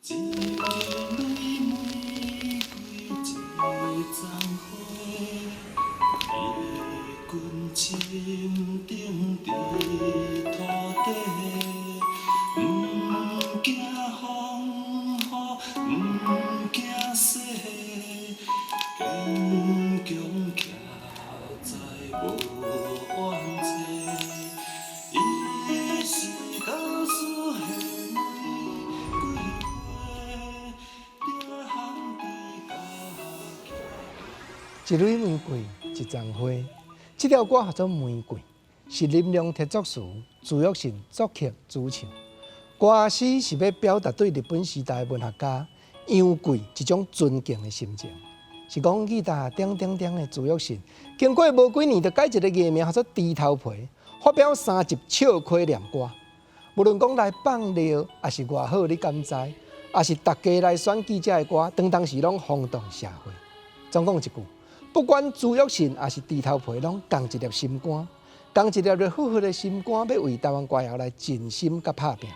一蕊玫瑰一丛花，伊根深种佇土地，毋驚風雨，毋驚雪，堅強徛在無怨嗟。伊是家私的玫瑰花，定含佇家一蕊玫瑰，一叢花。這條歌號做《玫瑰》，是林良鐵作詞，朱育信作曲主唱。歌詞是欲表達對日本時代文學家楊貴一種尊敬的心情。是講吉他點點點的朱育信，經過無幾年就改一個藝名，號做豬頭皮，發表三集笑詼念歌。無論講來放尿，抑是偌好，你敢知？抑是逐家來選記者的歌，當當時攏轟動社會。總講一句，不管朱育信抑是豬頭皮，攏仝一粒心肝，仝一粒熱乎乎的心肝，欲為台灣歌謠來盡心佮拍拚。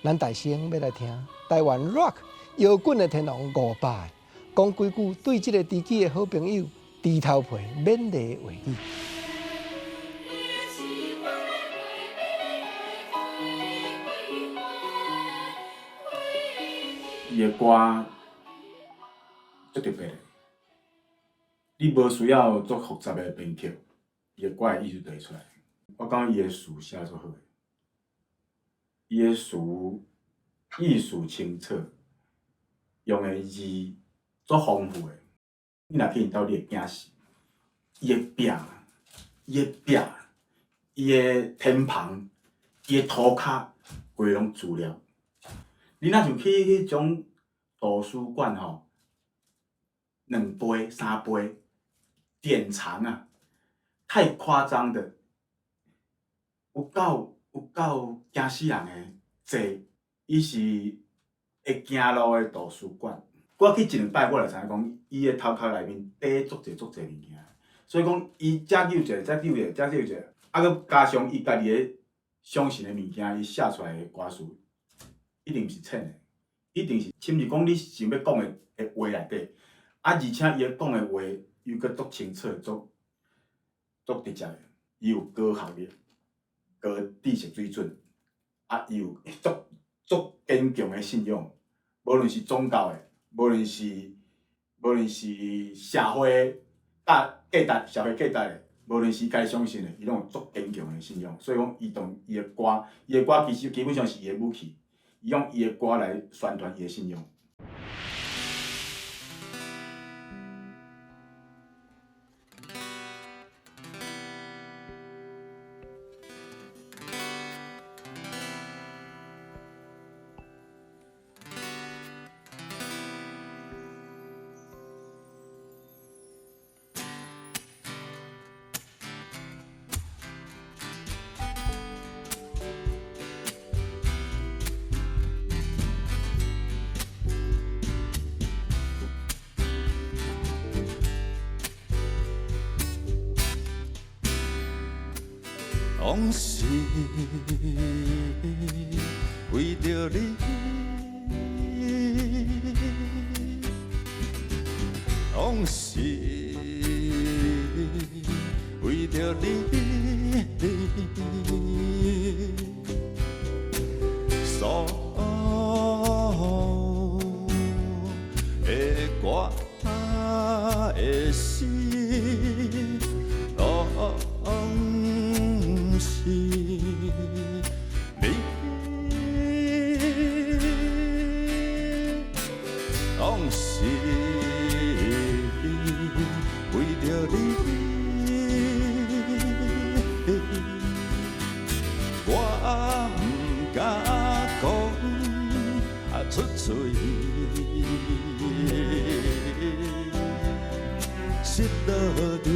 咱大聲欲來聽台灣 rock 搖滾的天王伍佰，講幾句對這个知己的好朋友豬頭皮勉勵話語。伊的歌足特別的，你無需要足複雜的編曲，伊的歌的意思就會出來。我感覺伊的詞寫足好的，伊的詞意思清楚，用的字足豐富的。你若去𪜶兜，你會驚死。伊的壁，伊的壁，伊的天棚，伊的塗跤，規攏資料。你若像去彼種圖書館吼，兩倍、三倍典藏啊，太誇張的，有夠有夠驚死人的濟，伊是會行路的圖書館。我去一兩擺，我就知影講，伊的頭殼內面底足濟足濟物件，所以講伊遮有一个，遮有一个，遮有一个，啊，閣加上伊家己的相信的物件，伊寫出來的歌詞一定毋是淺的，一定是親像講你想欲講的話內底，啊，而且伊講的話又閣足清楚、足足直接的，伊有高學歷、高知識水準，啊，伊有足足堅強的信仰，無論是宗教的，無論是社會價值、社會價值的，無論是家己相信的，伊攏有足堅強的信仰。所以講，伊當伊的歌，伊的歌其實基本上是伊的武器，伊用伊的歌來宣傳伊的信仰。攏是為著你，攏是為著你，所有的歌的詩，攏是你，攏是為著你，我毋敢講出喙，失落佇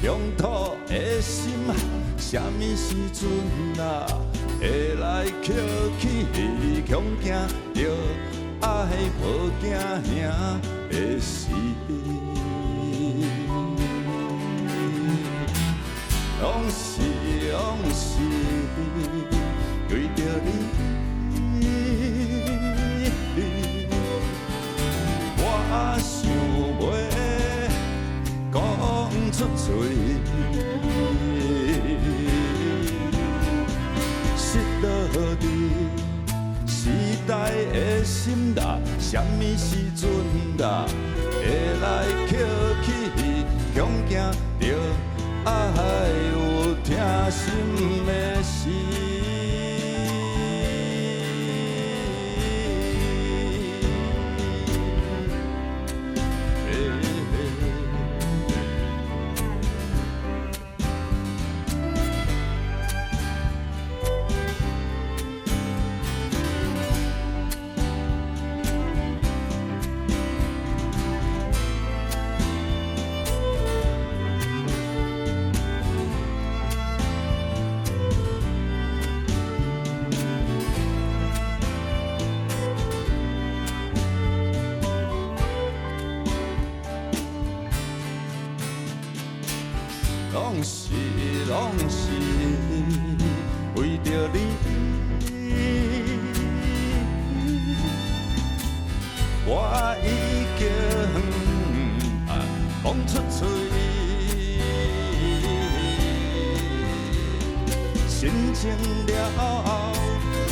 鄉土的心，啥物時陣啊會來捡起？恐驚著愛無驚贏的時，攏是攏是為著你。我想袂講出嘴，失落佇時代的心啦，啥物時陣啦，會來捡起，恐驚著愛有疼心的事。攏是攏是為著你，我已經講出嘴，心情了後，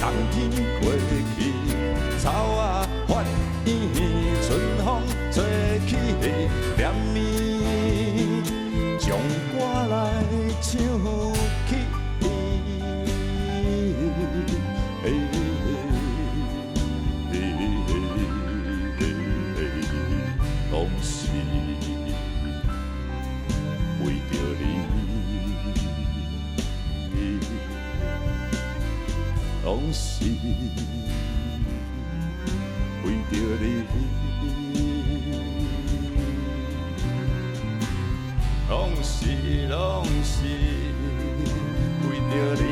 冬天過去，草仔發青，春風吹起，連綿將歌來唱起。攏是為著你，攏是為著你。攏是攏是為著你，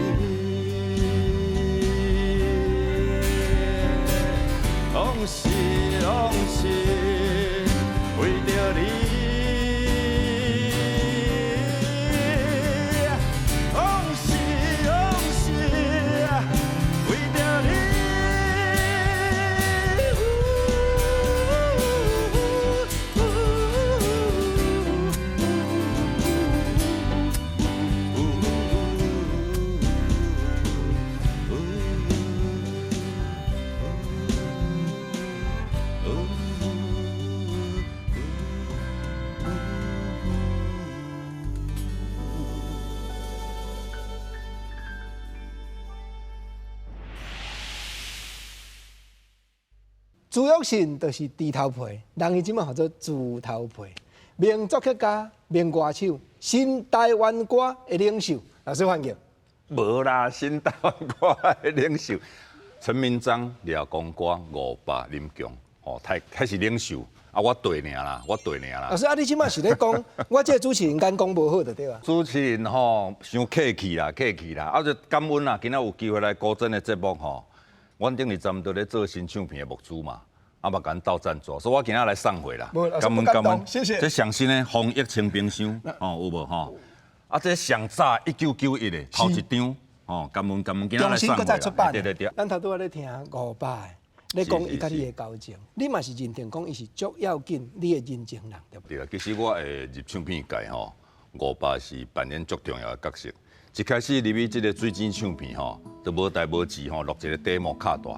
攏是攏是為著你，攏是攏是為著你。朱育信就是豬頭皮，人伊這馬號做豬頭皮，名作曲家、名歌手、新台灣歌的領袖，老師歡迎。無啦，新台灣歌的領袖，陳明章、廖光歌、伍佰、林強，哦，太太是領袖。啊，我對爾啦，我對爾啦。老師，啊，你這馬是咧講，我這個主持人敢講無好就對啊。主持人吼，傷客氣啦，客氣啦。啊，就感恩啦，今仔有機會來高真的節目吼，阮頂日針對咧做新唱片的募資嘛。啊嘛，共阮鬥贊助，所以我今仔來送貨啦。感恩感恩，謝謝。這上新的防疫清冰箱，哦，有無吼？啊，這上早1991的頭一張，哦，感恩感恩，今仔來送貨啦。對對對。咱頭拄仔咧聽伍佰的，咧講伊佮你的交情，你嘛是認定講伊是足要緊你的認證人，對無？對啊，其實我會入唱片界吼，伍佰是扮演足重要的角色。一開始入去這個水晶唱片吼，都無代無誌吼，錄一個 demo 卡帶。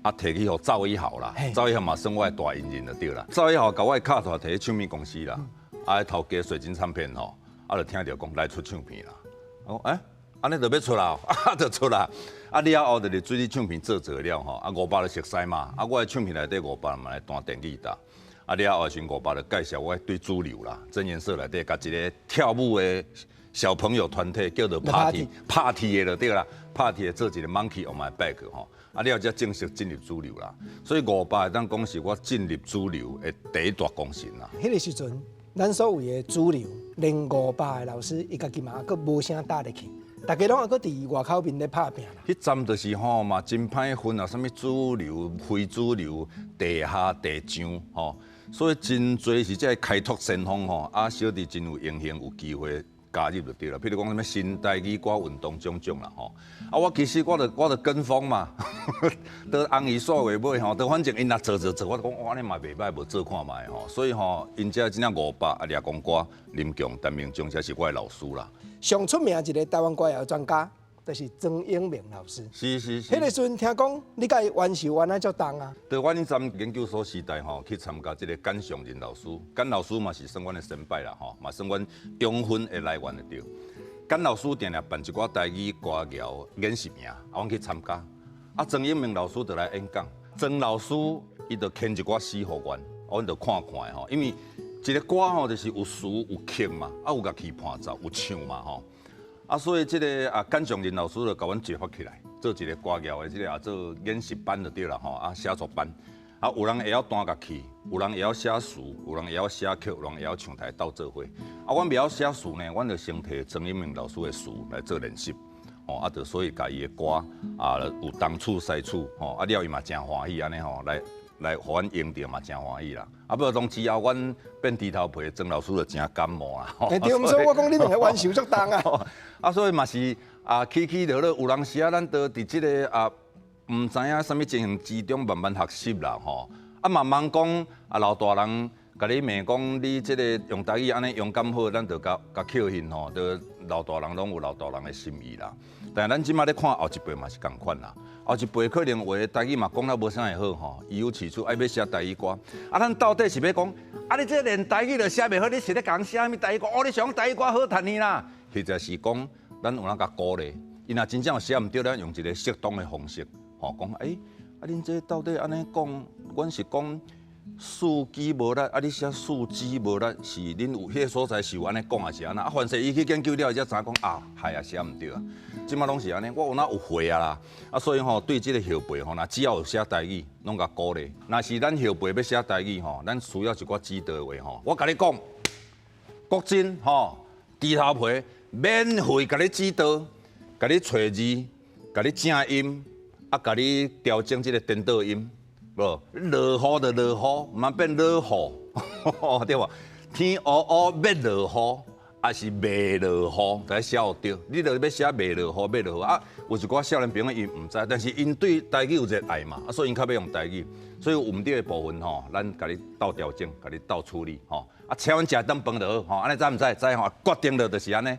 啊，提去予趙一豪啦，趙一豪嘛算我的大恩人就對啦。趙一豪共我的卡帶提去唱片公司啦，啊，頭家水晶唱片吼，啊，就聽著講來出唱片啦。我講欸，按呢就欲出啦，啊，就出啦。啊，了後就是水晶唱片做做了吼，啊，伍佰就熟似嘛，啊，我的唱片內底伍佰嘛來彈電吉他。啊，了後時陣伍佰就介紹我對主流啦，真顏色內底共一個跳舞的小朋友團體叫做 Party Party 的就對啦，Party 的做一個 Monkey on my back 吼。啊，了後才正式進入主流啦。所以伍佰會當講是我進入主流的第一大功臣啦。彼個時陣，咱所謂的主流，連伍佰的老師，伊家己嘛閣無啥搭入去，大家攏猶閣佇外口面咧拍拚啦。彼陣就是吼嘛，真歹分啊，啥物主流、非主流、地下、地上吼，所以真濟是這個開拓先鋒吼，啊，小弟真有榮幸有機會加入就對啦。譬如講啥物新台語歌運動種種啦吼。啊，我其實我就跟風嘛，都紅伊煞袂尾吼，都反正𪜶若做做做，我就講哇，按呢嘛袂䆀，無做看覓吼。所以吼，𪜶遮真正伍伯啊，掠公歌林強、陳明忠，這是我的老師啦。上出名一个台灣歌謠專家，就是莊永明老師。是是是。彼个時陣聽講，你共伊冤仇冤啊足重啊？對，我𪜶陣研究所時代吼，去參加這個簡尚仁老師，簡老師嘛是算阮的先輩啦吼，嘛算阮養分的來源的對。簡老師定定辦一寡台語歌謠研習營，啊，阮去參加。啊，莊永明老師就來演講。莊老師伊就牽一寡詩予阮，阮就看看吼，因為一個歌吼就是有詞有曲嘛，啊有樂器伴奏有唱嘛吼。啊，所以這个啊，簡尚仁老師就共阮結合起來，做一个歌謠的這个啊，做研習班就對啦吼，啊，寫作班。啊，有人會曉彈樂器，有人會曉寫詞，有人會曉寫曲，有人會曉唱台鬥做伙。啊，阮袂曉寫詞呢，阮就先提莊永明老師的詞來做練習。吼，啊，就所以共伊的歌啊，有東厝西厝，吼，啊了伊嘛誠歡喜按呢吼，來予阮用著嘛誠歡喜啦。啊，不過當之後阮變豬頭皮，莊老師就誠感冒啦。欸，對，所以我講你兩个冤仇足重啊。啊，所以嘛是啊，起起落落，有當時啊，咱都佇這个啊，毋知影啥物情形之中慢慢學習啦吼。啊，慢慢講啊，老大人共你罵講你這个用台語按呢用敢好，咱就共共教訓吼，就老大人攏有老大人的心意啦。但咱這馬咧看後一輩嘛是仝款啦。後一輩可能有的台語嘛講得無啥會好吼，伊有起初愛欲寫台語歌，啊，咱到底是欲講，啊，你這連台語都寫袂好，你是咧共寫啥物台語歌？哦，你想台語歌好趁呢啦？或者是講，咱有哪共鼓勵？伊若真正有寫毋對，咱用一个適當的方式，吼，講，欸，啊，恁這到底按呢講？阮是講四肢無力，啊，你寫四肢無力，是恁有彼个所在是有按呢講，還是按怎？啊，凡勢伊去研究了，才知影講啊，係啊，寫毋對啊。這馬攏是按呢，我有哪有會啊啦？啊，所以吼，對這個後輩吼，若只要有寫台語，攏共鼓勵。若是咱後輩欲寫台語吼，咱需要一寡指導的話吼。我共你講，國真吼，豬頭皮免費共你指導，共你揣字，共你正音，啊，共你調整這个顛倒音。無，落雨就落雨，毋通變落雨，對無？天烏烏欲落雨，抑是袂落雨，就愛寫予對。你著欲寫袂落雨，欲落雨啊！有一寡少年朋友𪜶毋知，但是𪜶對台語有熱愛嘛，啊，所以𪜶較欲用台語。所以有毋對的部分吼，咱共你鬥調整，共你鬥處理吼。啊，請阮食頓飯就好，吼，按呢知毋知？知吼，決定了就是按呢。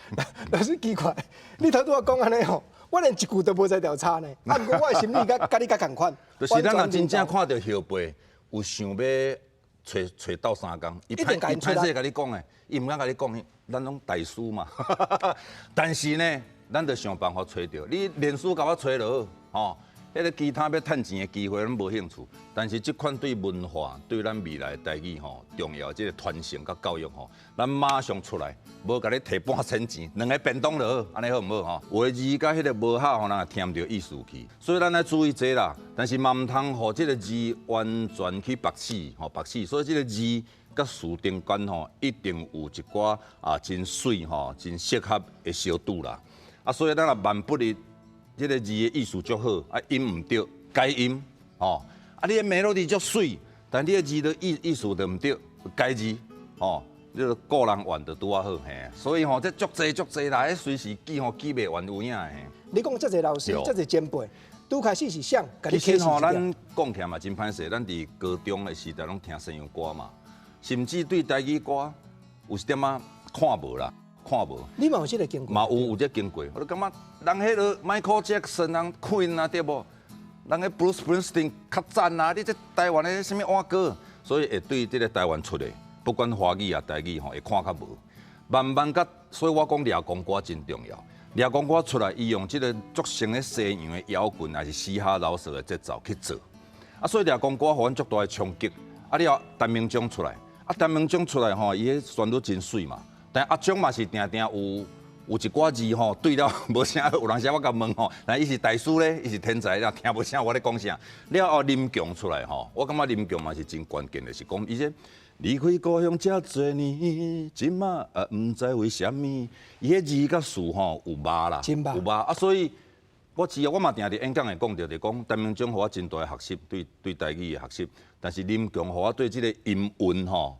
老師奇怪，你頭拄仔講按呢吼，我連一句都無才調差呢。啊，毋過我的心理佮你較仝款。就是咱若真正看著後輩有想欲揣揣鬥相共，伊歹伊歹勢共你講的，伊毋敢共你講，咱攏大師嘛。但是呢，咱著想辦法揣著。你連書共我揣就好，吼。彼个其他欲趁錢的機會，咱無興趣。但是這款對文化、對咱未來的台語吼重要，這个傳承佮教育吼，咱馬上出來，無共你提半仙錢，兩个便當就好，按呢好毋好吼？有的字佮彼个無合吼，人會聽毋著意思去。所以咱愛注意這啦。但是嘛毋通予這个字完全去縛死，吼縛死。所以這个字佮詞中間吼，一定有一寡啊真媠吼、真適合的相拄啦。啊，所以咱若萬不得。這个字的意思足好，啊音毋對，改音，吼，啊你的 melody 足媠，但你的字的意思就毋對，改字，吼，你著顧人緣就拄仔好，嘿，所以吼，這足濟足濟啦，彼隨時記吼記袂完有影的。你講遮濟老師，遮濟前輩，拄開始是誰？其實吼，咱講起來嘛真歹勢，咱佇高中的時代攏聽西洋歌嘛，甚至對台語歌有一點仔看無啦。看無，你嘛有這个經過？嘛有有這經過，我就感覺人彼个 Michael Jackson 人 Queen 啊，對無？人彼 Bruce Springsteen 較讚啊！你這台灣的啥物碗糕？所以會對這个台灣出的，不管華語啊台語吼，會看較無。慢慢佮，所以我講掠狂歌真重要。掠狂歌出來，伊用這个足成的西洋的搖滾，還是嘻哈饒舌的節奏去做。啊，所以掠狂歌予阮足大的衝擊。啊，了陳明章出來，啊，陳明章出來吼，伊彼旋律真媠嘛。但阿璋嘛是定定有一寡字吼，對了無啥，有當時我共問吼，但伊是大師咧，伊是天才，了聽無啥我咧講啥。了後林強出來吼，我感覺林強嘛是真關鍵的，是講伊這離開故鄉遮濟年，這馬啊毋知為啥物，伊彼字佮詞吼有肉啦，有肉啊，所以我知啊，我嘛定佇演講會講著，就講陳明章予我真大的學習，對對台語的學習，但是林強予我對這个音韻吼。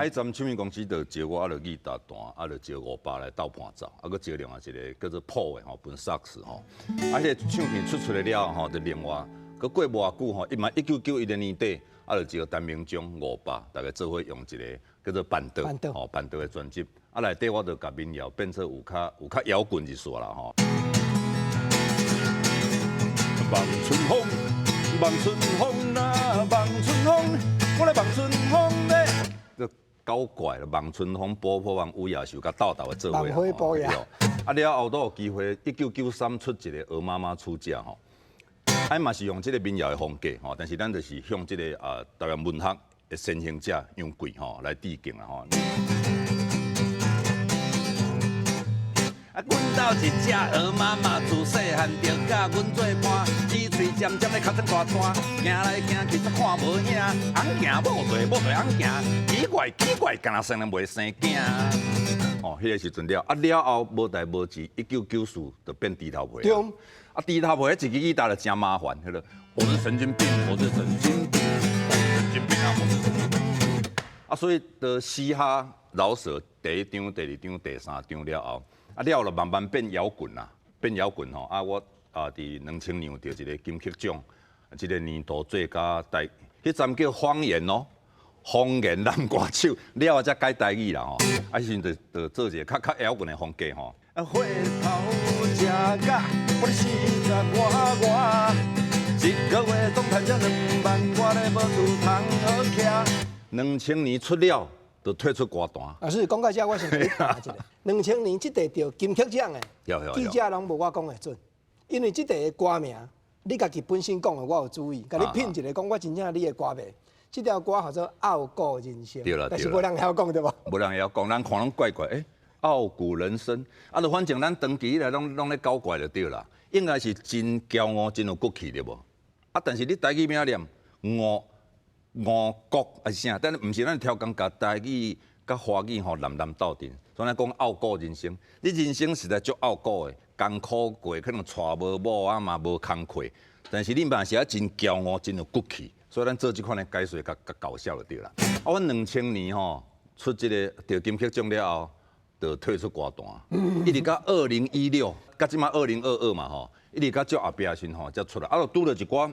啊，彼阵唱片公司就招我，啊，就吉他弹，啊，就招伍爸来斗伴奏，啊，阁招另外一个叫做破的吼，分萨克斯吼。啊，彼个唱片出来了后吼，就另外，阁过无偌久吼，伊嘛1991年年底，啊，就招陈明忠、伍爸，逐家做伙用一个叫做伴桌，吼，伴桌的专辑。啊，内底我就共民谣变做有较摇滚一丝啦吼。望春风，望春风啊，望春风，我来望春风咧。这搞怪了，望春风、波波望乌鸦树，佮斗斗的做伙。望花波呀。啊，了后都有机会，1993出一个《鹅妈妈出嫁》吼，啊嘛是用这个民谣的风格吼，但是咱就是向这个台湾文学的先行者杨贵吼来致敬啦吼。啊，阮兜一只鹅妈妈，自细汉就佮阮做伴，伊喙尖尖咧尻川大山，行来行去煞看无影，翁行母缀母缀翁行，奇怪奇怪，敢若生人袂生囝。哦，彼个时阵了，啊了后无代无志，1994就变猪头皮。对。啊，猪头皮彼一支吉他就真麻烦，彼个我是神经病，我是神经病，我是神经病啊，我是神经病。啊，所以就嘻哈饶舌第一张、第二张、第三张了后。啊，了后就慢慢变摇滚啦，变摇滚吼。啊，我啊，伫2000年有得一个金曲奖，这个年度最佳台，彼阵叫方言哦，方言男歌手，了后才改台语啦吼。啊，彼时阵就做一个较摇滚的风格吼。啊，火头食甲我四十外外，一个月总趁这2万外咧，无厝通好徛。2000年出了，就退出歌坛。老师讲到这，我先共你查一下。2000年这块得金曲奖的记者拢无我讲的准，因为这块的歌名，你家己本身讲的，我有注意，共你品一个讲，我真正你的歌迷。这条歌叫做《傲骨人生》，但是无人会晓讲对无？无人会晓讲，人看拢怪怪，欸，傲骨人生，啊，就反正咱长期以来拢咧搞怪就对啦，应该是真骄傲、真有骨气对无？啊，但是你台语名念五五谷还是啥？但是毋是咱超工共台语佮华语吼南南斗阵，所以咱讲傲骨人生，你人生实在足傲骨的，艰苦过，可能娶无某啊嘛无工课，但是你嘛是啊真骄傲、真有骨气，所以咱做这款的解说较较搞笑就对啦。啊，阮2000年吼出这个得金曲奖了后，就退出歌坛，一直到2016，到这马2022嘛吼，一直到足后壁时吼才出来，啊，就拄著一寡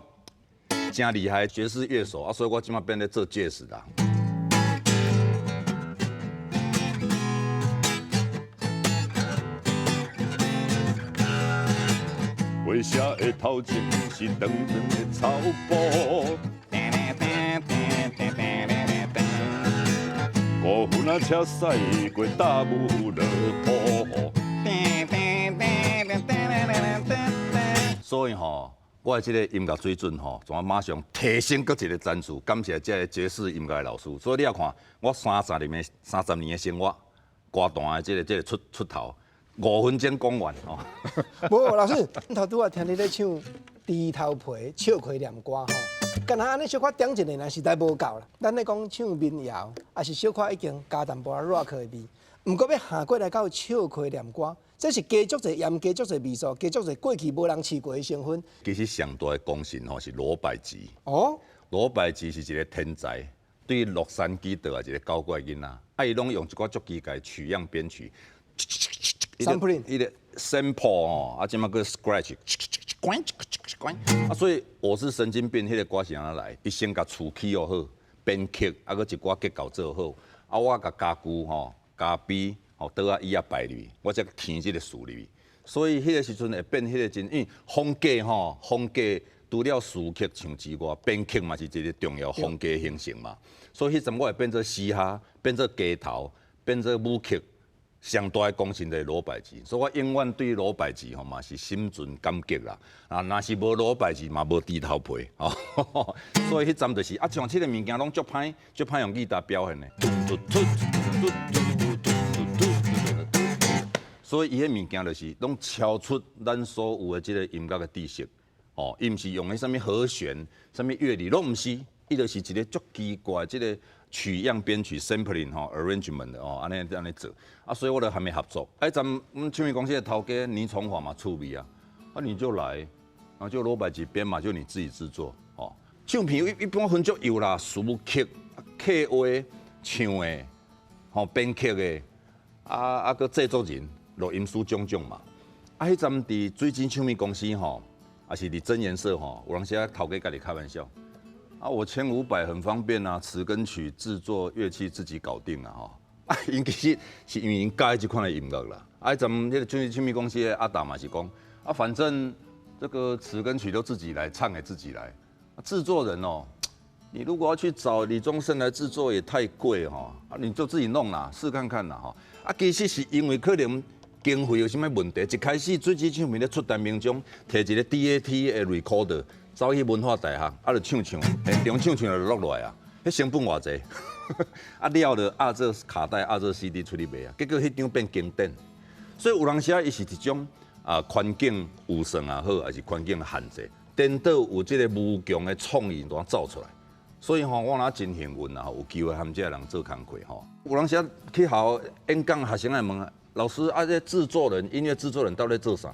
真厉害的爵士乐手啊，所以我这马变咧做爵士啦。火车的头前是长长的草埔，五分仔车驶过大雾落雨。所以吼，我的这个音乐水准吼，怎马上提升阁一个层次？感谢这个爵士音乐的老师。所以你也看，我30年的生活，歌坛的这个出头，5分钟讲完吼。无，老师，头拄仔听你咧唱《猪头皮》笑开念歌吼，敢若按呢小可点一下，若实在无够啦。咱咧讲唱民谣，也是小可已经加淡薄仔 rock 的味。毋过欲下过来到笑开念歌，这是加足济盐，加足济味素，加足济过去无人试过的成分。其实上大的功臣吼是罗百吉。哦。罗百吉是一个天才，对洛杉矶倒来一个搞怪囡仔，啊，伊拢用一寡足奇怪取样编曲。 Sampling。伊个 sample 吼，啊，这马阁 scratch，啊，所以我是神经病，彼个歌是按怎来？伊先共词起好，编曲，啊，阁一寡结构做好，啊，我共家具吼、咖啡、吼桌仔椅仔摆入去，我才填这个词入去。所以彼个时阵会变彼个真，因为风格吼，风格除了词曲唱之外，编曲嘛是一个重要风格形成嘛。所以彼阵我会变做嘻哈，变做街头，变做舞曲。上大的功臣就是罗百吉，所以我永远对罗百吉吼嘛是心存感激啦。啊，若是无罗百吉嘛无猪头皮吼，所以彼阵就是啊，像这个物件拢足歹，足歹用吉他表现的。所以伊彼物件就是拢超出咱所有的这个音乐的知识，哦，伊毋是用彼啥物和弦、啥物乐理，拢毋是，伊就是一个足奇怪这个取样编曲 sampling 吼 arrangement 的哦，按呢按呢做，啊，所以我就和伊合作。啊，阵阮唱片公司的头家倪崇华嘛趣味啊，啊你就来，然后就罗百吉编嘛，就你自己制作，哦，唱片一般分足幼啦，词曲、刻画、唱的。吼編曲的，啊啊，閣製作人、錄音師種種嘛。啊，彼陣佇水晶唱片公司吼，也是佇真言社吼，有當時啊頭家共你開玩笑。啊，我簽500很方便啊，詞跟曲製作樂器自己搞定啊，吼。啊，𪜶其實是因為𪜶佮意這款的音樂啦。啊，彼陣彼個水晶唱片公司的阿達嘛是講，啊，反正這個詞跟曲都自己來，唱也自己來。製作人哦，你如果要去找李宗盛來製作也太貴吼，啊，你就自己弄啦，試看看啦，吼。啊，其實是因為可能經費有啥物問題，一開始水晶唱片咧出陳明忠，提一個 DAT 的 recorder。走去文化大學，啊，就唱唱，現場唱唱就錄落來啊，彼成本偌濟，啊了就壓做卡帶、壓做 CD 出去賣啊，結果彼張變經典。所以有當時啊，伊是一種啊環境預算也好，還是環境限制，顛倒有這個無窮的創意都走出來。所以吼，我若真幸運啊，有機會和這个人做工課吼。有當時啊去學校演講，學生會問老師啊，這製作人、音樂製作人到底做啥？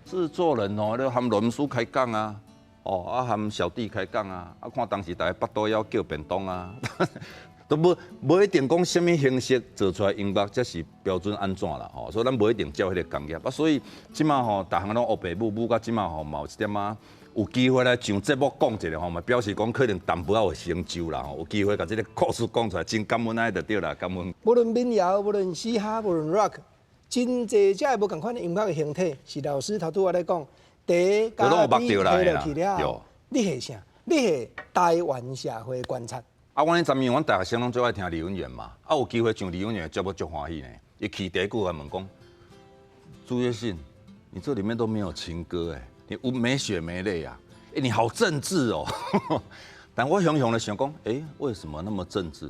製作人哦，你和錄音師開講啊。哦，啊，和小弟開講啊，啊，看當時大家腹肚枵叫便當啊，都無一定講啥物形式做出來音樂才是標準按怎啦吼，所以咱無一定照彼個工業啊，所以這馬吼，逐項攏烏白舞舞到這馬吼，嘛有一點仔有機會來上節目講一下吼，嘛表示講可能淡薄仔有成就啦吼，有機會共這個故事講出來，真感恩按呢就對啦，感恩。無論民謠，無論嘻哈，無論 rock，真濟這個無仝款的音樂的形體，是老師頭拄仔咧講。茶加米下落去了後，你下啥？你下台灣社會觀察。啊，阮彼陣阮大學生攏最愛聽李文源嘛。啊，有機會上李文源的節目足歡喜呢。伊起第一句話問講：朱約信，你這裡面都沒有情歌欸，你無沒血沒淚啊？欸，你好政治哦。但我雄雄的想講，欸，為什麼那麼政治？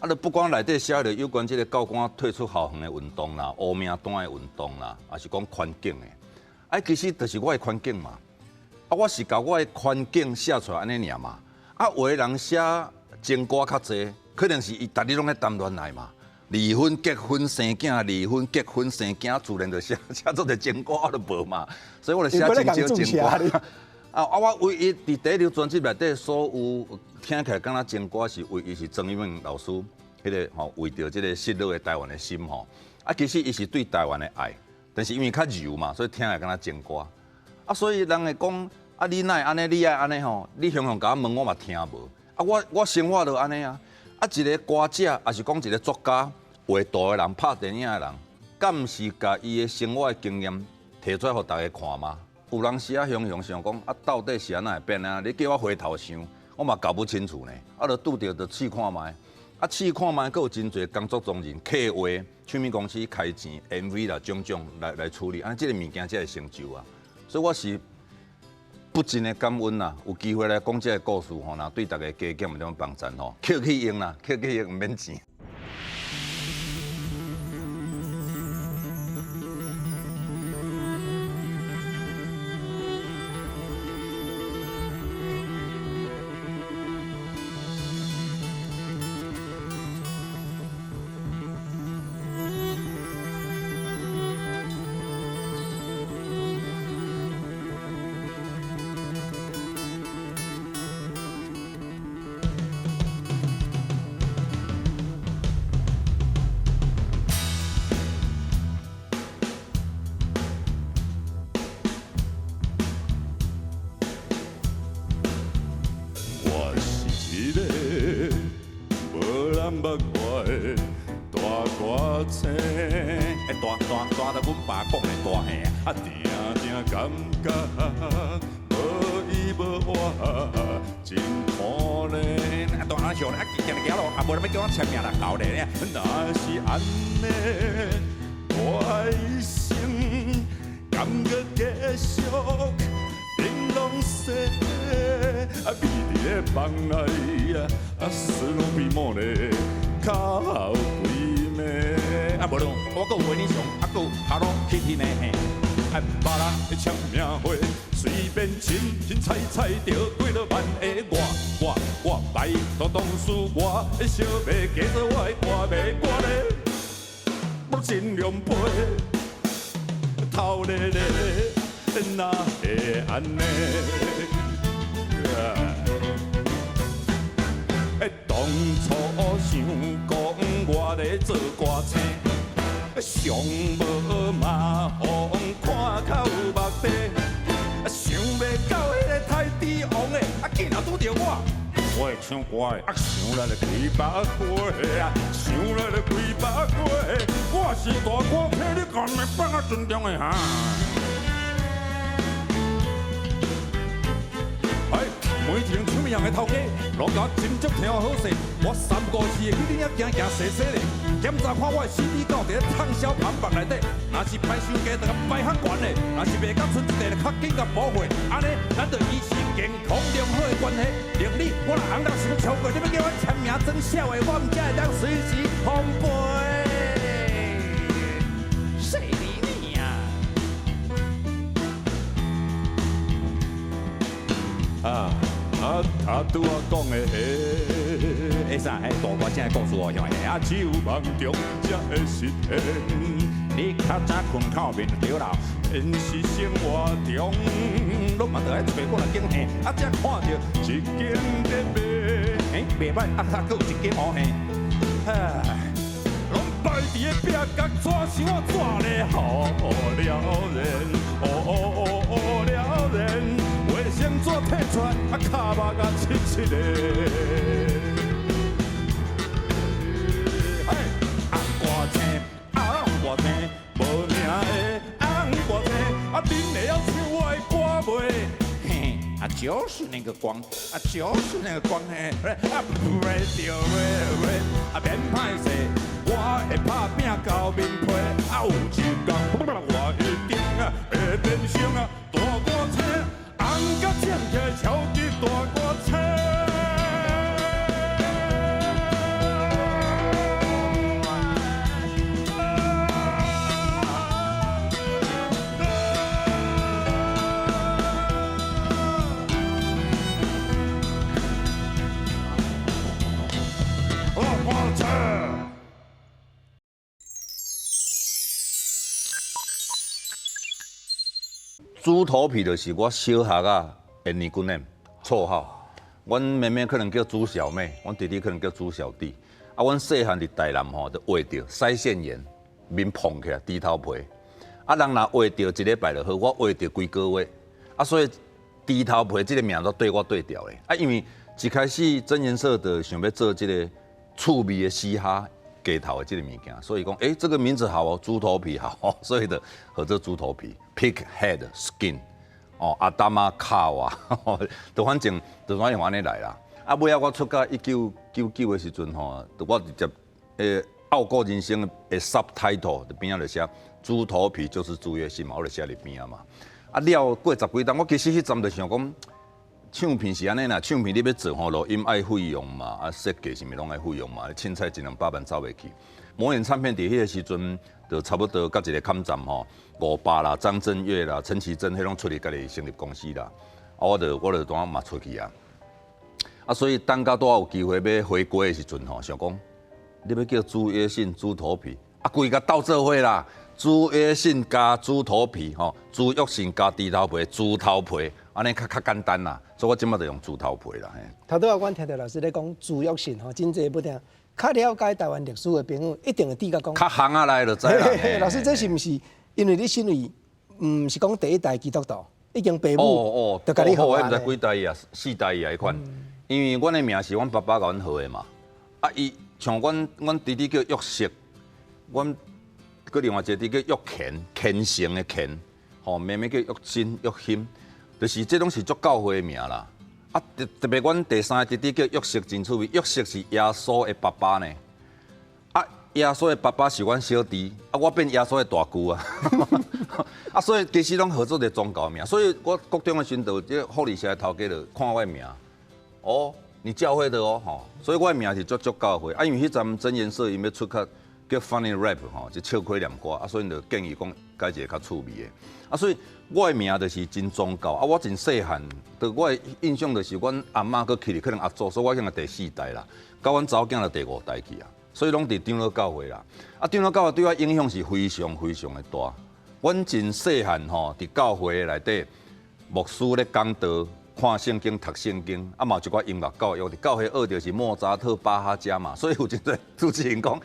啊，你不管內底寫的有關這個教官退出校園的運動啦、烏名單的運動啦，還是講環境的。啊，其實就是我的環境嘛。啊，我是共我的環境寫出來按呢爾嘛。啊，有的人寫情歌較濟，可能是伊逐日攏咧談戀愛嘛。離婚、結婚、生囝，離婚、結婚、生囝，自然就寫寫做個情歌就無嘛。所以我就寫真少情歌。啊啊！我唯一佇第一張專輯內底所有聽起來敢若情歌是唯一是曾玉明老師彼個吼為著這個失落的台灣的心吼。啊，其實伊是對台灣的愛。但是因為較柔嘛，所以聽來敢若情歌。啊，所以人會講啊，你哪會按呢？你愛按呢吼？你雄雄共我問，我嘛聽無。啊，我生活就按呢啊。啊，一個歌者，抑是講一個作家、畫圖的人、拍電影的人，敢毋是共伊的生活的經驗提出來予大家看嗎？有當時啊，雄雄想講啊，到底是按怎會變啊？你叫我回頭想，我嘛搞不清楚呢。啊，就拄著就試看覓。啊，試看覓，閣有真濟工作中人、客戶、唱片公司開錢、MV 啦，種種來處理，按呢這个物件才會成就啊。所以我是不盡的感恩啦，有機會來講這个故事吼，若對大家加減有點幫助吼，抾去用啦，抾去用毋免錢。我是一個無人捌我的大歌星，欸，大大大到阮爸講的大嘿啊，定定感覺無依無倚，真可憐。啊，大阿笑咧，啊，行行路，啊，無人欲叫我簽名啦，搞咧，若是按呢，我一生感覺繼續玲瓏細，啊，秘佇咧房內啊，史努比莫咧哭規暝。啊，無論我閣有維尼熊，啊，閣有 Hello Kitty 呢嘿。啊，別人的簽名會，隨便凊凊彩彩就幾落萬的我拜託當初我的小妹，加做我的歌迷，我咧我盡量陪，頭咧咧，哪會按呢？欸，當初想講我咧做歌星，上無嘛予看較有目地，想袂到彼个太帝王的，啊竟然拄著我。我會唱歌的，啊想來就規百歲啊，想來就規百歲。我是大歌星，你敢會放我尊重的哈？哎，每一間唱片行的頭家，攏共我斟酌聽好勢。我三不五時會去恁遐行行踅踅咧，檢查看我的 CD 敢有佇咧暢銷排行榜內底。若是排傷低，就共排較懸的；若是袂夠，賰一塊就較緊共補貨。按呢，咱就維持健康良好的關係。令你，我若紅到想超過，你欲叫我簽名裝痟的，我毋才會當隨時奉陪。誰理你啊？啊啊！他拄仔講的彼啥？彼大歌星的故事哦，啊，只有夢中才會實現。你較早睏口面對啦，現實生活中，攏嘛著愛揣我來間嘿，啊，才看著一間在賣，欸，袂䆀，啊，閣有一間哦嘿，唉，攏擺佇个壁角，紙想紙咧，好了然，哦了然，衛生紙摕出來，啊，跤肉共拭拭咧。哎，紅歌星，紅歌星，無名的紅歌星，啊，恁會曉唱我的歌袂？嘿，啊，就是那個光，啊，就是那個光嘿，啊，袂著袂袂，啊，免歹勢，我會拍拚交面皮，啊，有一天我一定啊會變成啊大歌星，紅甲閃起超級大歌星。豬頭皮就是我小學啊的 nickname 綽號。阮妹妹可能叫豬小妹，阮弟弟可能叫豬小弟。啊，阮細漢佇台南吼，就畫著腮腺炎，面膨起來，豬頭皮。啊，人若畫著一禮拜就好，我畫著規個月。啊，所以豬頭皮這個名都對我對調的。啊，因為一開始真言社就想欲做這個趣味的嘻哈街頭的這個物件，所以講，欸，這個名字好哦，豬頭皮好哦，所以就號做豬頭皮（pig head skin）。哦，阿達瑪卡哇，就反正就反正按呢來啦。啊，尾仔我出到1999的時陣吼，就我直接傲過人生的 subtitle 邊仔就寫豬頭皮就是朱約信嘛，我就寫佇邊仔嘛。啊，了過十幾冬，我其實彼陣就想講，唱片是按呢啦，唱片你欲做吼，錄音愛費用嘛，啊設計啥物攏愛費用嘛，凊彩一兩百萬走袂去。魔岩唱片佇彼個時陣，就差不多佮一個坎站吼，伍佰啦、張震岳啦、陳綺貞彼攏出去家己成立公司啦。啊，我就當嘛出去啊。啊，所以等到拄仔有機會欲回歸的時陣吼，想講你欲叫朱約信豬頭皮，啊，規个鬥做伙啦，朱約信加豬頭皮吼，朱約信加豬頭皮，豬頭皮，按呢較簡單啦，所以我這擺就用豬頭皮啦。頭拄仔阮聽著老師咧講朱約信吼，真濟不聽，較了解台灣歷史的朋友，一定會記得講。較行啊來就知啦。老師，這是毋是因為你身為毋是講第一代基督徒，已經爸母就共你號我毋知幾代啊，四代啊，彼款。因為阮的名是阮爸爸共阮號的嘛。啊，伊像阮弟弟叫約瑟，阮閣另外一個弟弟叫約虔，虔誠的虔，吼，妹妹叫約真、約興，就是這攏是足教會的名啦。啊，特別阮第三個弟弟叫約瑟，真趣味。約瑟是耶穌的爸爸呢。啊，耶穌的爸爸是阮小弟，啊，我變耶穌的大舅啊。啊，所以其實攏號做一個宗教名。所以我國中的時陣，這個福利社的頭家就看我的名，哦，你教會的哦，吼，所以我的名是足足教會。啊，因為彼陣真言社𪜶欲出較叫 funny rap 吼，就笑虧念歌，啊，所以就建議講改一個較趣味的。啊，所以我的名就是真宗教。啊，我真細漢，就我的印象就是阮阿嬤閣起去，可能阿祖，所以我已經係第四代啦。到阮查某囝就第五代去啊，所以攏佇長老教會啦。啊，長老教會對我影響是非常非常的大。阮真細漢吼，佇教會內底，牧師咧講道，看聖經、讀聖經，啊嘛有一寡音樂教育，佇教會學著是莫扎特、巴哈家嘛，所以有真濟主持人講，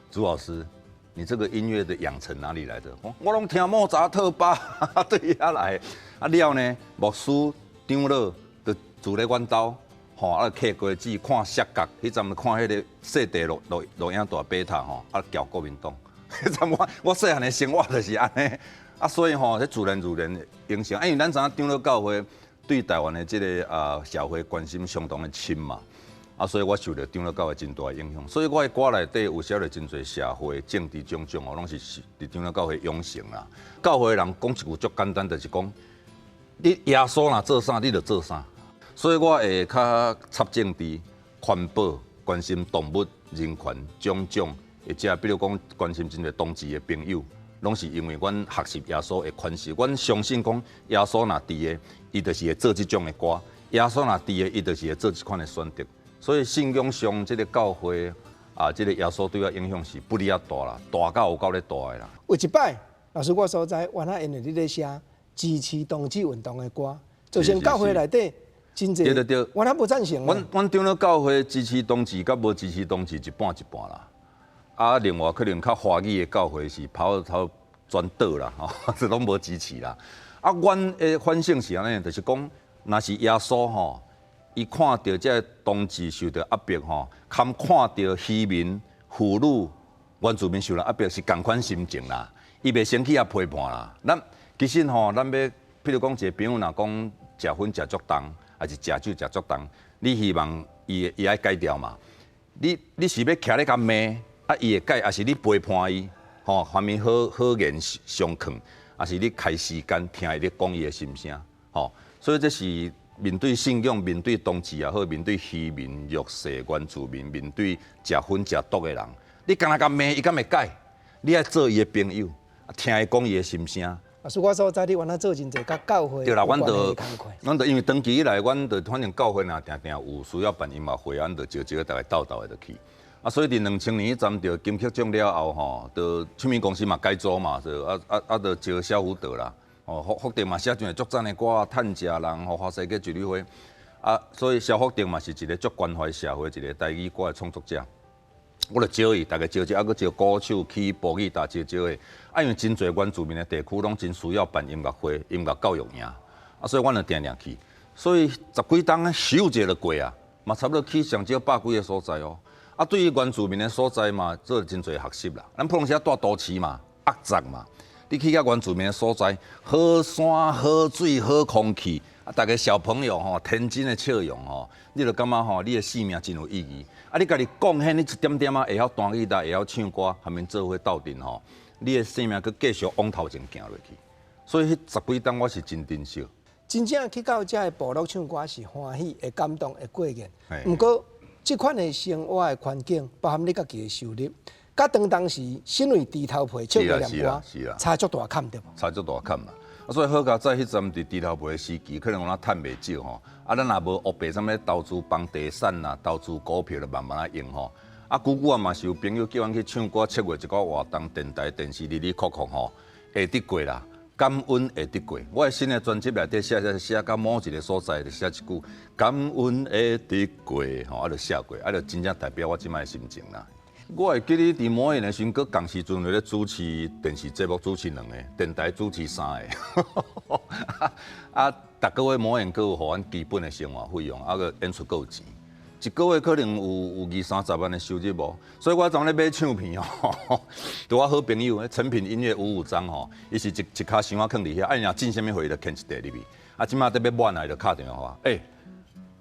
朱老師，你這個音樂的養成哪裡來的？我攏聽莫扎特、巴哈對遐來。啊了呢，牧師、長老就住咧阮兜，吼啊徛瓜子看摔角，彼陣看彼個細地錄錄錄影帶貝塔吼，啊撬國民黨。彼陣我我細漢的生活就是按呢，啊所以吼，這自然自然影響。啊因為咱知影長老教會對台灣的這個啊社會關心相當的深嘛，啊所以我受著長老教會真大的影響。所以我的歌內底有寫著真濟社會政治種種哦，攏是佇長老教會養成啦。教會的人講一句足簡單，就是講你耶穌若做啥，你就做啥。所以我會較插政治、環保、關心動物、人權種種，或者比如講關心真濟同志的朋友，攏是因為阮學習耶穌的款式。阮相信講耶穌若佇的，伊就是會做這種的歌；耶穌若佇的，伊就是會做這款的選擇。所以信仰上這個教會啊，這個耶穌對我影響是不離仔大啦，大到有夠咧大的啦。有一擺，老師我所知，原來因為你咧寫支持同志運動的歌，造成教會內底真濟，對對對，原來無贊成。阮阮長老教會支持同志，佮無支持同志一半一半啦。啊，另外可能較華語的教會是跑頭轉倒啦，吼，這攏無支持啦。啊，阮的反省是按呢，就是講，若是耶穌吼，伊看著這個同志受著壓迫吼，含看著漁民、婦女、原住民受著壓迫是仝款心情啦。伊袂先去遐批判啦。咱其實吼，咱欲，譬如講一個朋友若講食薰食足重，抑是食酒食足重，你希望伊伊愛改掉嘛？你你是欲徛咧共罵，啊伊會改，抑是你批判伊，吼，啥物好好言相勸，抑是你開時間聽伊咧講伊的心聲，吼，所以這是面對信仰、面對同志也好，面對漁民、弱勢、原住民，面對食薰食毒的人，你干焦共罵，伊敢會改？你愛做伊的朋友，聽伊講伊的心聲。老師，我所知你原來做真濟佮教會對啦，有關係的工課。阮就因為長期以來，阮就反正教會若定定有需要辦音樂會，阮就招招逐家鬥鬥的就去。啊，所以佇2000年彼陣著金曲獎了後吼，就唱片公司嘛改組嘛，就啊啊啊，就招蕭福德啦。哦，福福德嘛寫真濟足讚的歌，趁食人，吼花世界一蕊花。啊，所以蕭福德嘛是一個足關懷社會一個台語歌的創作者。我就招伊，逐家招招，啊，閣招鼓手、起步吉他招招的。啊，因為真濟原住民的地區攏真需要辦音樂會、音樂教育營，啊，所以阮就定定去。所以十幾冬咻一下就過啊，嘛差不多去上少百幾个所在哦。啊，對於原住民的所在嘛，做真濟學習啦。咱普通時蹛都市嘛，壓榨嘛。你去到原住民的所在，好山好水好空氣，啊，逐个小朋友吼，天真的笑容吼，你就感覺吼，你的生命真有意義。啊，你家己貢獻你一點點仔，會曉彈吉他，會曉唱歌，和𪜶做伙鬥陣吼，你的生命閣繼續往頭前行落去。所以彼十幾冬我是真珍惜。真正去到遮的部落唱歌是歡喜、會感動、會過癮。毋過，這款的生活的環境，包含你家己的收入，佮當當時身為豬頭皮唱過念歌，差足大坎對無？差足大坎啦。啊，所以好佳哉彼陣佇豬頭皮的時期，可能有哪趁袂少吼。啊，咱也無烏白啥物投資房地產啦，投資股票就慢慢仔用吼。啊，久久啊嘛是有朋友叫阮去唱歌，策劃一寡活動，電台、電視，哩哩扣扣吼，會得過啦。感恩會得過。我的新的專輯內底寫寫寫到某一個所在，就寫一句感恩會得過吼，啊，就寫過，啊，就真正代表我這擺的心情啦。我會記得佇魔眼的時陣，閣仝時陣咧主持電視節目，主持兩個，電台主持三個。啊，逐個月魔眼閣有予阮基本的生活費用，啊，閣演出閣有錢，一個月可能有有二三十萬的收入無。所以我昨咧買唱片吼，拄我好朋友誠品音樂五五張吼，伊是一一跤箱仔囥佇遐，啊，伊若進啥物貨，伊就牽一塊入去。啊，這擺得欲滿啊，伊就敲電話予我，欸，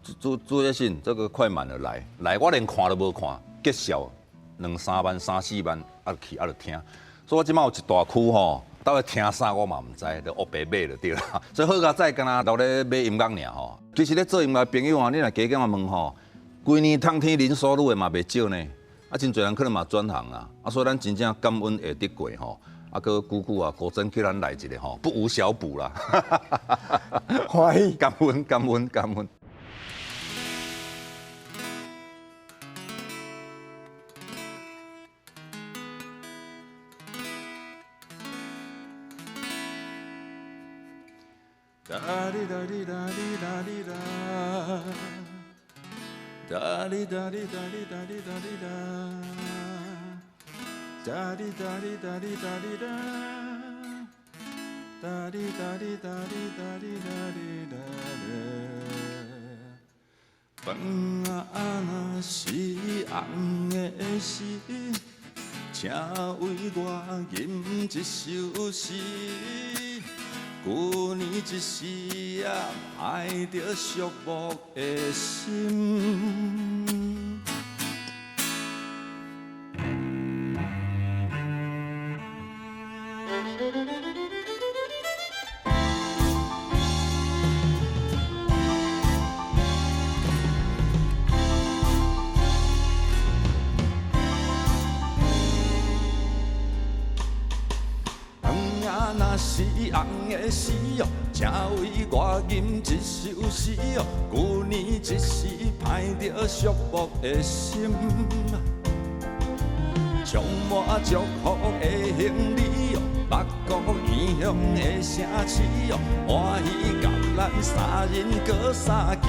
朱朱朱信，這個快滿了，來來，我連看都無看，結數兩三萬、三四萬，啊去啊就聽。所以我這擺有一大區吼，到底聽啥我嘛毋知，就烏白買就對啦。所以好佳哉，敢若留咧買音樂爾吼。其實咧做音樂朋友啊，你若加減仔問吼，規年通天零收入的嘛袂少呢。啊，真濟人可能嘛轉行啦。啊，所以咱真正感恩會得過吼。啊，閣久久啊，國珍叫咱來一个吼，不無小補啦。歡喜，感恩感恩感恩。哒哩哒哩哒哩哒哩哒，哒哩哒哩哒哩哒哩哒哩哒，哒哩哒哩哒哩哒哩哒，哒哩哒哩哒哩哒哩哒哩哒哩。饭仔若是红的时，请为我吟一首诗。旧年这时啊，爱著寂寞的心。若是红的时哦，请为我吟一首诗哦。旧年这时歹著寂寞的心，充满祝福的行李哦，北国异乡的城市哦，欢喜甲咱三人阁相见。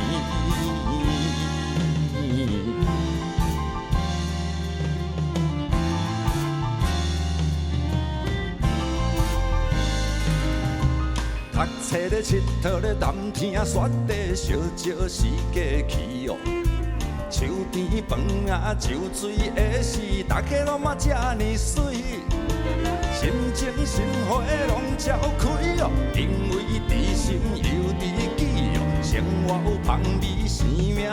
读册咧，𨑨迌咧，谈天说地，烧石时过去哦。树甜饭仔酒水的事，大家拢嘛这呢媠。心情心花拢照开哦，因为知心又知己哦，生活有芳味，生命有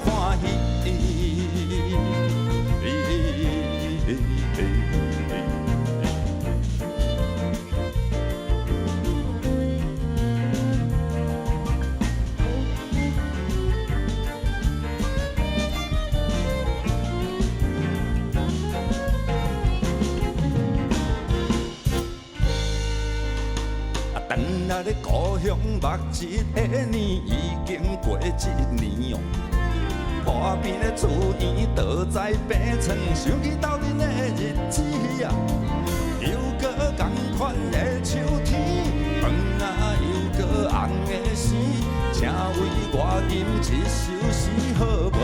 欢喜。转来咧故乡目一个年，已经过一年哦。破病咧住院，倒在病床，想起斗阵的日子啊，又阁仝款的秋天，饭仔又阁红的时，请为我吟一首诗好无？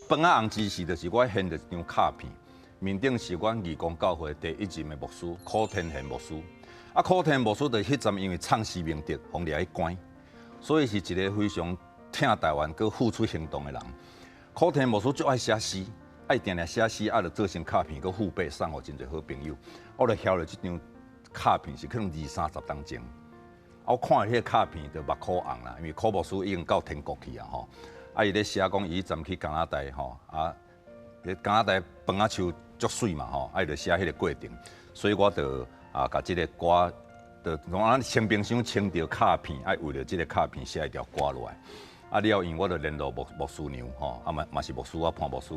饭仔红之时，就是我献的一张卡片，面顶是阮义工教会第一任的牧师柯天贤牧师。啊，柯天牧师就彼阵因为唱诗明德，予掠去关，所以是一个非常疼台湾、阁付出行动的人。柯天牧师足爱写诗，爱定定写诗，啊，就做成卡片，阁付费送予真济好朋友。我就晓了这张卡片是可能二三十当前，啊，我看彼个卡片就目眶红啦，因为柯牧师已经到天国去啊吼。啊！伊咧写讲，伊彼阵去加拿大吼，啊，加拿大饭仔树足媠嘛吼，啊，伊就写彼个过程，所以我就啊，共这个歌，就讲咱清冰箱清著卡片，啊，为著这个卡片写一条歌落来。啊，了后因我就联络牧牧师娘吼，啊嘛嘛是牧师，我潘牧师，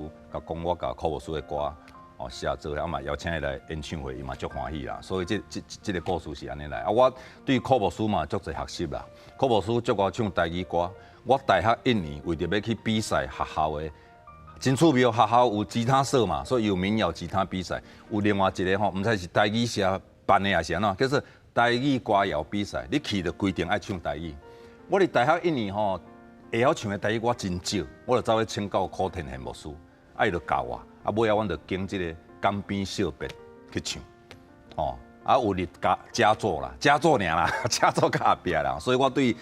共讲我共柯牧师的歌，哦写做，啊嘛邀请伊来演唱会，伊嘛足欢喜啦。所以这这这个故事是按呢来。啊，我对柯牧师嘛足济学习啦。柯牧师祝我唱台语歌。我大学一年为著欲去比赛学校的，真趣味哦！学校有吉他社嘛，所以有民谣吉他比赛。有另外一个吼，毋知是台语社办的还是按怎，叫做台语歌谣比赛。你去就规定爱唱台语。我伫大学一年吼，会晓唱的台语歌真少，我就走去请教柯天贤牧师，啊伊就教我，啊尾仔阮就拣这个江边惜别去唱，吼啊有入佳佳作啦，佳作尔啦，佳作较后壁啦，所以我对。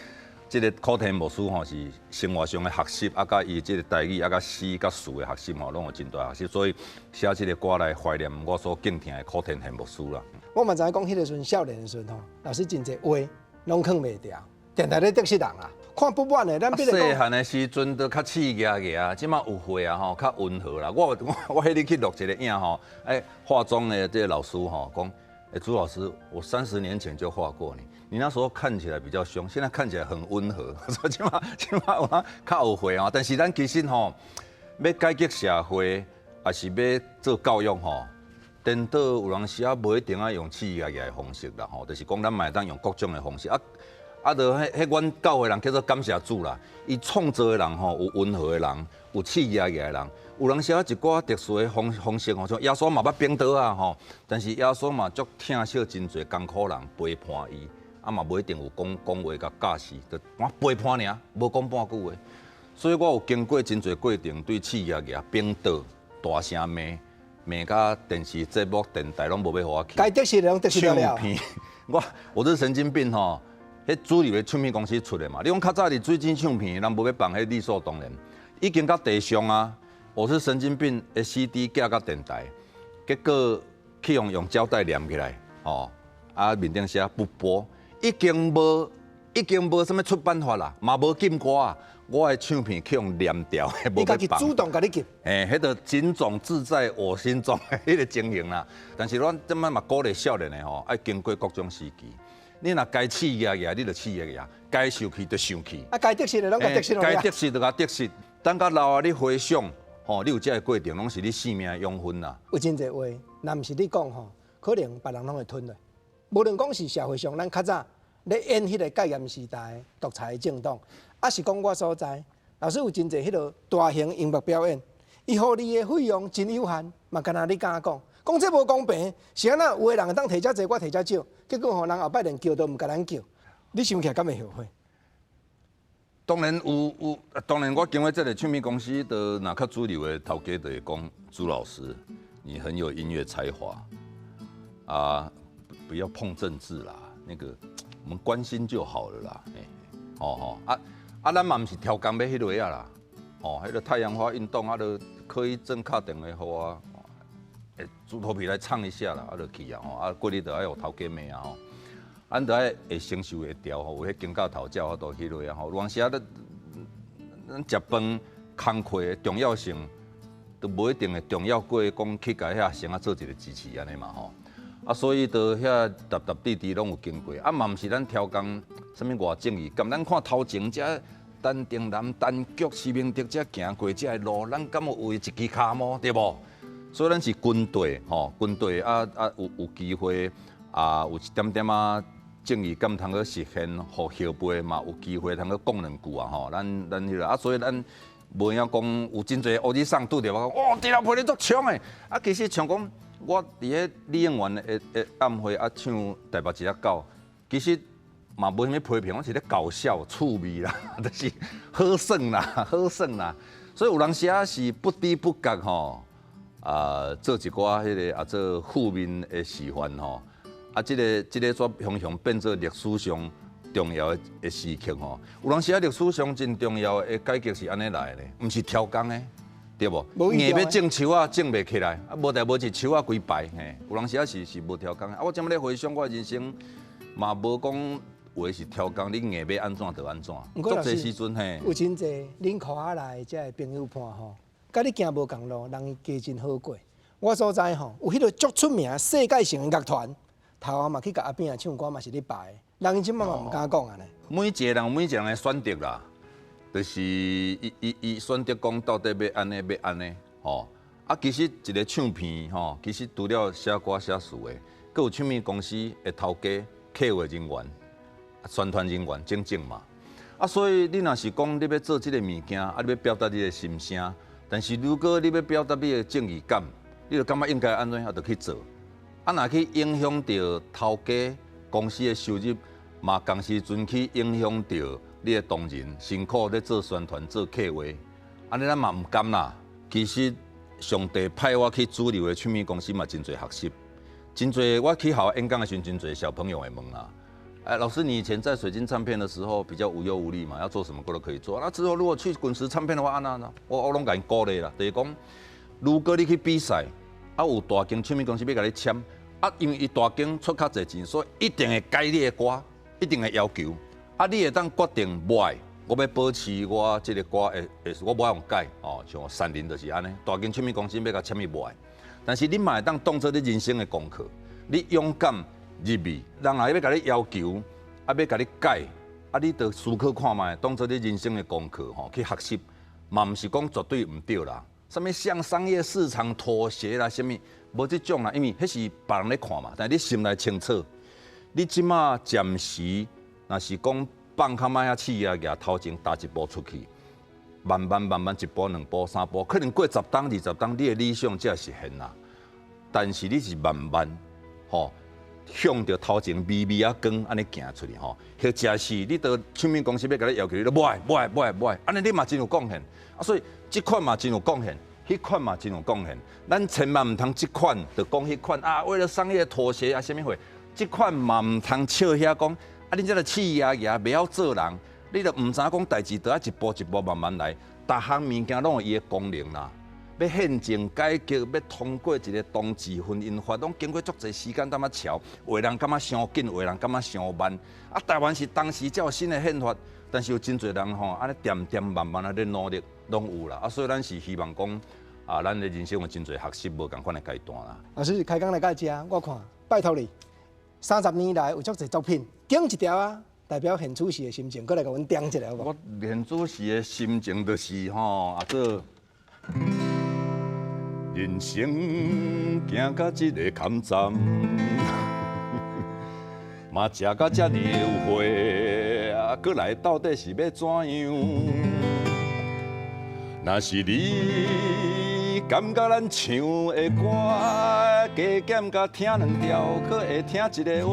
这个柯天牧师吼是生活上的学习，啊，佮伊这个台语，啊，佮诗、佮词的学习吼，拢有真大学习。所以写这个歌来怀念我所敬听的柯天贤牧师啦。我嘛知影讲，彼个时阵少年的时阵吼，老师真济话拢囥袂牢，定定咧得失人啊，看不满的。咱比如讲，细汉的时阵都较刺激个啊，这马有岁啊吼，较温和啦。我我我彼日去录一个影吼，欸，化妆的这个老师吼讲，欸，朱老师，我30年前就画过你。你那时候看起来比较凶，现在看起来很温和。所以这马这马我较有岁啊，但是咱其实吼，欲改革社會，抑是欲做教育吼，顛倒有當時仔無一定愛用刺激的方式啦吼，就是講咱嘛會當用各種的方式啊啊！就彼彼阮教會人叫做感謝主啦，伊創作的人吼有溫和的人，有刺激的人，有當時仔一寡特殊的方式吼，像耶穌嘛捌爿刀仔吼，但是耶穌嘛足疼惜真濟艱苦人陪伴伊，啊嘛無一定有講講話共教示，就我陪伴爾，無講半句話。所以我有經過真濟過程，對刺激的爿刀大聲罵。罵甲電視節目、電台攏無欲予我去。該得失攏得失了。唱片，我這神經病吼，彼主流的唱片公司出的嘛。你講較早佇水晶唱片，人無欲放彼理所當然，已經較地上啊。我是神經病的 CD 寄到電台，結果去用膠帶黏起來，吼啊面頂寫不播，已經無啥物出版法啦，嘛無禁歌啊。我的唱片去予黏掉，無欲放。主動共你禁。嘿，彼个種種自在我心中的彼个情形啦。但是阮這擺嘛鼓勵少年的吼，愛經過各種時期。你若該刺激起來，你就刺激起來；該受氣就受氣。啊，該得失的攏共得失。該得失就共得失。等到老啊，你回想，吼，你有這个過程，攏是你生命的養分啦。有真濟話，若毋是你講吼，可能別人攏會吞落。無論講是社會上，咱較早咧演彼個戒嚴時代獨裁政黨。抑是講我所在，老師有真濟彼个大型音樂表演，伊予你的費用真有限，嘛敢若你敢講，講這無公平，是按怎有的人會當提遮濟，我提遮少，結果吼人後擺連叫都毋共咱叫，你想起來敢會後悔？當然有，當然我經過這个唱片公司，就若較主流的頭家就會講，朱老師，你很有音樂才華，啊，不要碰政治啦，那個我們關心就好了啦，欸，哦吼啊。啊，咱嘛毋是超工欲彼落仔啦，吼，彼个太陽花運動啊，就柯一正敲電話予我，欸，豬頭皮來唱一下啦，啊，就去啊，吼，啊，過日就愛予頭家罵啊，吼，咱就愛會承受會牢吼，有彼肩胛頭才有法度彼落啊，吼，有當時啊，咱食飯工課的重要性，都無一定會重要過講去共遐先仔做一个支持按呢嘛，吼。啊，所以就遐沓沓滴滴攏有經過，啊嘛毋是咱超工啥物偌正義感，咱看頭前遮陳定南、陳菊、施明德遮行過遮个路，咱敢有為一支跤毛對無？所以咱是軍隊吼，軍隊啊啊有機會啊，有一點點仔正義感通去實現，予後輩嘛有機會通去講兩句啊吼。咱彼个啊，所以咱無影講有真濟烏日送拄著我講，哦，豬頭皮你足強的，啊，其實像講。我佇彼李應元的暗會啊，唱台北一隻狗，其實嘛無啥物批評，我是咧搞笑趣味啦，就是好耍啦，好耍啦。所以有當時仔是不知不覺吼，啊，做一寡彼个啊做負面的示範吼，啊，這個煞雄雄變做歷史上重要的時刻吼。有當時仔歷史上真重要的改革是按呢來的，毋是超工的。對無？硬欲種樹仔種袂起來，啊無代無誌樹仔規排嘿。有當時仔是無超工的。啊，我這擺咧回想我人生，嘛無講有的是超工，你硬欲按怎就按怎。足濟時陣嘿。有真濟恁箍仔內這个朋友伴吼，佮你行無仝路，人家真好過。我所知吼，有彼个足出名世界性的樂團，頭仔嘛去共阿扁仔唱歌嘛是咧排，人這擺嘛毋敢講按呢。每一个人有每一个人的選擇啦。就是伊選擇講到底欲按呢欲按呢，吼啊！其實一个唱片吼，其實除了寫歌寫詞的，閣有唱片公司的頭家、客戶人員、宣傳人員等等嘛。啊，所以你若是講你欲做這个物件，啊，你欲表達你的心聲，但是如果你欲表達你的正義感，你就感覺應該按怎，啊，就去做。啊，若去影響著頭家公司的收入，嘛仝時陣去影響著。你的同仁辛苦咧做宣傳、做策劃，按呢咱嘛毋甘啦。其實上帝派我去主流的唱片公司嘛，真濟學習，真濟我去學校演講的時陣，真濟小朋友會問啦。哎，老師，你以前在水晶唱片的時候比較無憂無慮嘛，要做什麼歌都可以做。那之後如果去滾石唱片的話，按怎？我攏共𪜶鼓勵啦，就是講，如果你去比賽，啊有大間唱片公司欲共你簽，啊因為伊大間出較濟錢，所以一定會改你的歌，一定會要求。啊，你會當決定無愛，我欲保持我這个歌會會，我無愛予改哦，像山林就是按呢，大間唱片公司欲共簽伊無愛，但是你嘛會當當做你人生的功課，你勇敢入去，人若欲共你要求，啊欲共你改，啊你就思考看覓，當做你人生的功課吼，去學習，嘛毋是講絕對毋對啦。啥物向商業市場妥協啦，啥物無這種啦，因為彼是別人咧看嘛。但是你心內清楚，你這馬暫時若是講放較莫遐刺啊，舉頭前踏一步出去，慢慢慢慢一步兩步三步，可能過10冬20冬，你的理想才實現啦。但是你是慢慢吼，向著頭前微微仔光按呢行出去吼，或者是你到唱片公司欲共你要求，你都無愛無愛無愛無愛，按呢你嘛真有貢獻啊，所以這款嘛真有貢獻，彼款嘛真有貢獻。咱千萬毋通這款就講彼款啊，為了商業妥協啊，啥物貨？這款嘛毋通笑遐講啊，恁這个刺牙牙袂曉做人，你都毋知影講代誌都愛一步一步慢慢來，逐項物件攏有伊的功能啦。欲憲政改革，欲通過一個同志婚姻法，攏經過足濟時間，淡仔撨，有的人感覺傷緊，有的人感覺傷慢。啊，台灣是當時才有新的憲法，但是有真濟人吼，按呢恬恬慢慢仔咧努力，攏有啦。啊，所以咱是希望講，啊，咱的人生有真濟學習無仝款的階段啦。老師開講來到遮，我看拜託你，30年來有足濟作品，揀一條啊，代表現此時的心情，閣來共阮點一下好無？我現此時的心情就是吼，啊做。人生行到這个坎站，嘛食到遮爾有歲，啊，閣來到底是欲怎樣？若是你感覺咱唱的歌加減共聽兩條，閣會聽一个話，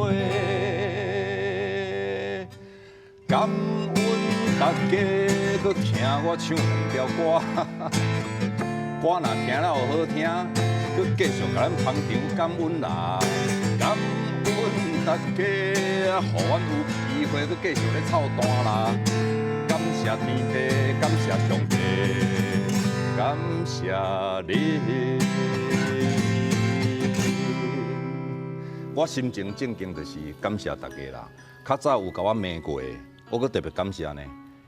感恩大家閣聽我唱兩條歌。歌若聽了有好聽，閣繼續共咱捧場感恩啦，感恩大家，予阮有機會閣繼續咧操蛋啦。感謝天地，感謝上帝，感謝你。我心情正經就是感謝大家啦。較早有共我罵過的，我閣特別感謝呢，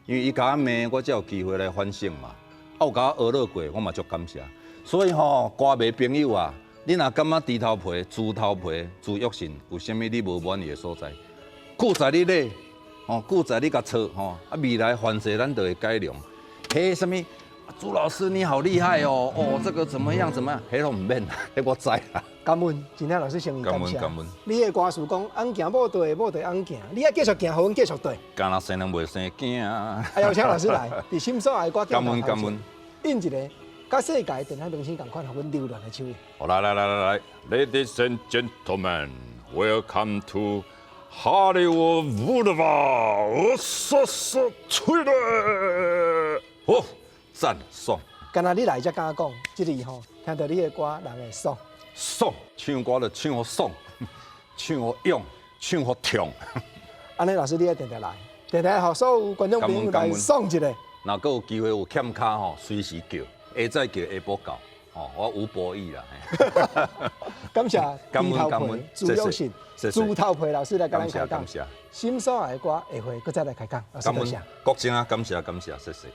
因為伊共我罵，我才有機會來反省嘛。啊，有共我呵咾過，我嘛足感謝。所以吼，歌迷朋友啊，你若感覺豬頭皮、豬頭皮、朱育信有啥物你無滿意的所在，句在你咧，吼，句在你共錯吼，啊，未來凡事咱都會改良。彼啥物，朱老師你好厲害哦，哦，這個怎麼樣怎麼樣，彼攏毋免，彼我知啦。感恩，真正老師誠意感謝。感恩感恩。你的歌詞講，尪行某綴，某綴尪行，你愛繼續行，予阮繼續綴。敢若生人袂生囝。啊，邀請老師來，佇心所愛的歌感恩感恩。印一个，佮世界電影明星仝款，予阮留戀的手印。好，來來來來來，Ladies and gentlemen, welcome to Hollywood Boulevard。說說吹咧，好，讚爽。敢若你來才敢講，這裡吼，聽著你的歌，人會爽。爽，唱歌就唱予爽，唱予勇，唱予痛。按呢老師，你愛定定來，定定予所有觀眾朋友來爽一下。若閣有機會有欠跤吼，隨時叫，下早叫，下晡到，吼，我吳博義啦。感謝豬頭皮朱育信，豬頭皮老師來共咱開講。心所愛的歌，下回閣再來開講。老師多謝。國政啊，感謝感謝，謝謝。